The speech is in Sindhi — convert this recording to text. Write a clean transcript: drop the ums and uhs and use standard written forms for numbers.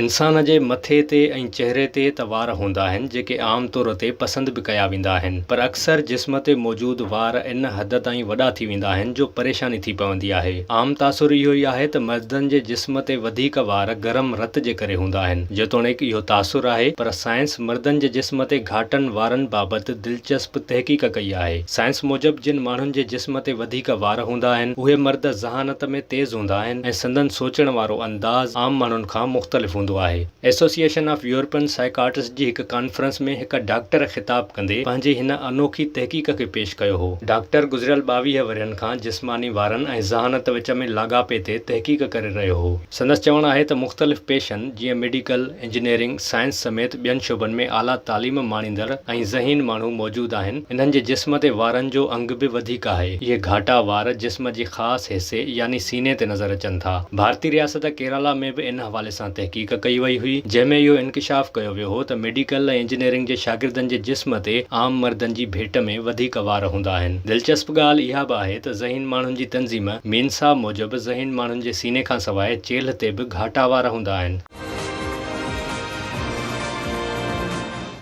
انسان جي مٿي تي ۽ چهري تي ته وار هوندا آهن جيڪي عام طور تي پسند به ڪيا ويندا آهن پر اڪثر جسم تي موجود وار ان حد تائين وڏا ٿي ويندا آهن جو پريشاني ٿي پوندي آهي. عام تاثر اهو ئي آهي ته مردن جي جسم تي وڌيڪ وار گرم رت جي ڪري هوندا آهن. جيتوڻيڪ اهو تاثر آهي پر سائنس مردن جي جسم تي گهاٽن وارن بابت دلچسپ تحقيق ڪئي آهي. سائنس موجب جن ماڻهن جي جسم تي وڌيڪ وار هوندا آهن اهي مرد ذهانت ۾ تيز هوندا آهن ۽ سندن سوچڻ وارو انداز عام ماڻهن کان مختلف هوندو آهي. ايسوسيئيشن آف يورپين سائيڪاٽرسٽ جي هڪ ڪانفرنس ۾ هڪ ڊاڪٽر خطاب ڪندي پنهنجي هن انوکي تحقيق کي پيش ڪيو هو. ڊاڪٽر گذريل 22 ورهين کان جسماني وارن ۽ ذهانت وچ ۾ لاڳاپي تي تحقيق ڪري رهيو هو. سندس چوڻ آهي ته مختلف پيشن جيئن ميڊيڪل، انجنيئرنگ، سائنس سميت ٻين شعبن ۾ اعليٰ تعليم ماڻيندڙ ۽ ذهين ماڻهو موجود آهن، انهن جي جسم تي وارن جو انگ به وڌيڪ آهي. اهي گهاٽا وار جسم جي خاص حصي يعني سيني تي نظر اچن ٿا. ڀارتي رياست ڪيرالا ۾ به ان حوالي سان تحقيق ڪئي وئي هئي، جنهن ۾ اهو انڪشاف ڪيو ويو هو ته ميڊيڪل ۽ انجنيئرنگ جي شاگردن جي جسم تي عام مردن جي ڀيٽ ۾ وڌيڪ وار هوندا آهن. دلچسپ ڳالهه اها به آهي ته ذهين ماڻهن جي تنظيم مينسا موجب ذهين ماڻهن جي سيني کانسواء چيلهه تي به گهاٽا وار هوندا آهن.